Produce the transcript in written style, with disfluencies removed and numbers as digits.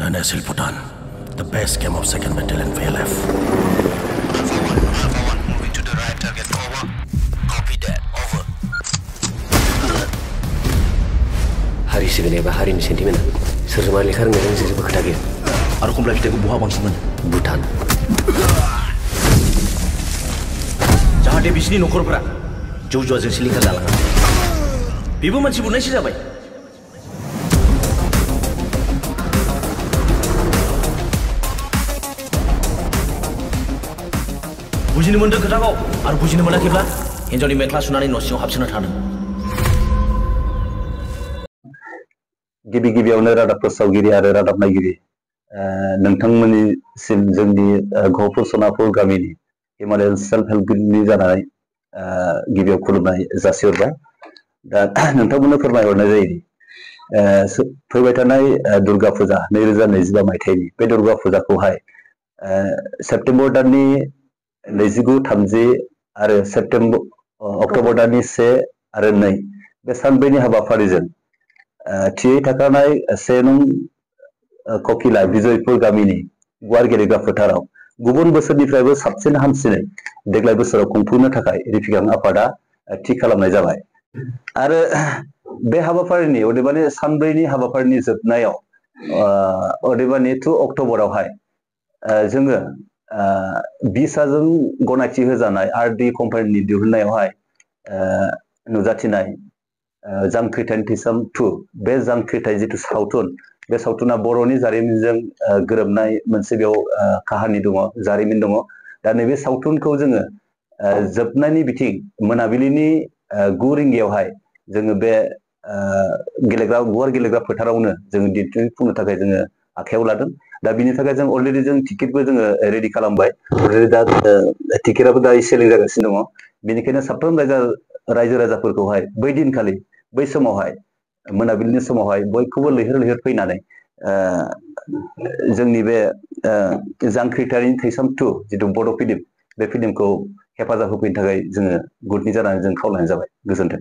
Dana Silputan, the best game of 2nd Battalion VLF. Alpha 1, moving to the right, target over. Copy that, over. Hari sigene ba hari ni sentiment serma lekar ngereng जेबो खोथा गैया आरो कमला फिथाइखौ बहा बांसिन मोनो भुटान जाहाथे बिसिनि नखरफोरा जौ जुवाजों सिलिंखार जालाङा बेबो मानसि बुनायसो जाबाय बुजिनो मोनदों खोथाखौ आरो बुजिनो मोनाखैब्ला हिन्जावनि मेख्ला सुनानै न' सिङाव हाबसोना थादों गिबि गिबियावनो रादाब फोसावगिरि आरो रादाब नायगिरि नोंथांमोननिसिम जोंनि गहपुर सनापुर गामिनि हिमालयान सेल्फ हेल्प ग्रुपनि जानानै गिबियाव खुलुमनाय जासिहरबाय दा नोंथांमोननो फोरमायहरनाय जायोदि फैबाय थानाय दुर्गा फुजा 2025 मायथाइनि बे दुर्गा फुजाखौहाय सेप्तेम्बर दाननि 29, 30 आरो अक्ट'बर दाननि 1 आरो 2 बे सानब्रैनि हाबाफारिजों थियै थाखानाय 1 नं ककिला बिजयपुर गामिनि गुवार गेलेग्रा फोथाराव गुबुन बोसोरनिफ्रायबो साबसिन हामसिनै देग्लाय बोसोराव खुंफुंनो थाखाय रिफिगां आफादा थि खालामनाय जाबाय आरो बे हाबाफारिनि अदेबानि सानब्रैनि हाबाफारिनि जोबनायाव अदेबानि 2 अक्ट'बरावहाय जोङो बिसाजों गनायथि होजानाय आरडि कम्पानिनि दिहुननायावहाय नुजाथिनाय जांख्रिथायनि थैसाम 2 बे जांख्रिथाय जिथु सावथुन बे सावथुना बर'नि जारिमिनजों गोरोबनाय मोनसे बेयाव काहानि दङ जारिमिन दङ दा नैबे सावथुनखौ जोङो जोबनायनि बिथिं मोनाबिलिनि 9 रिंगायावहाय जोङो बे गुवार गेलेग्रा फोथारावनो जोङो दिन्थिफुंनो थाखाय जोङो आखायाव लादों दा बिनि थाखाय जों अलरेडि जों टिकेटबो जोङो रेडि खालामबाय अलरेडि दा टिकेटआबो दा सेलिं जागासिनो दङ बेनिखायनो साफ्रोम रायजो राजाफोरखौहाय बै दिनखालि बै समावहाय मोनाबिलिनि समावहाय बयखौबो लैहोर लैहोर फैनानै जोंनि बे जांख्रिथायनि थैसाम 2 जिथु बड' फिल्म बे फिल्मखौ हेफाजाब होफैनो थाखाय जोङो गुटनि जानानै जों खावलायनाय जाबाय गोजोन्थों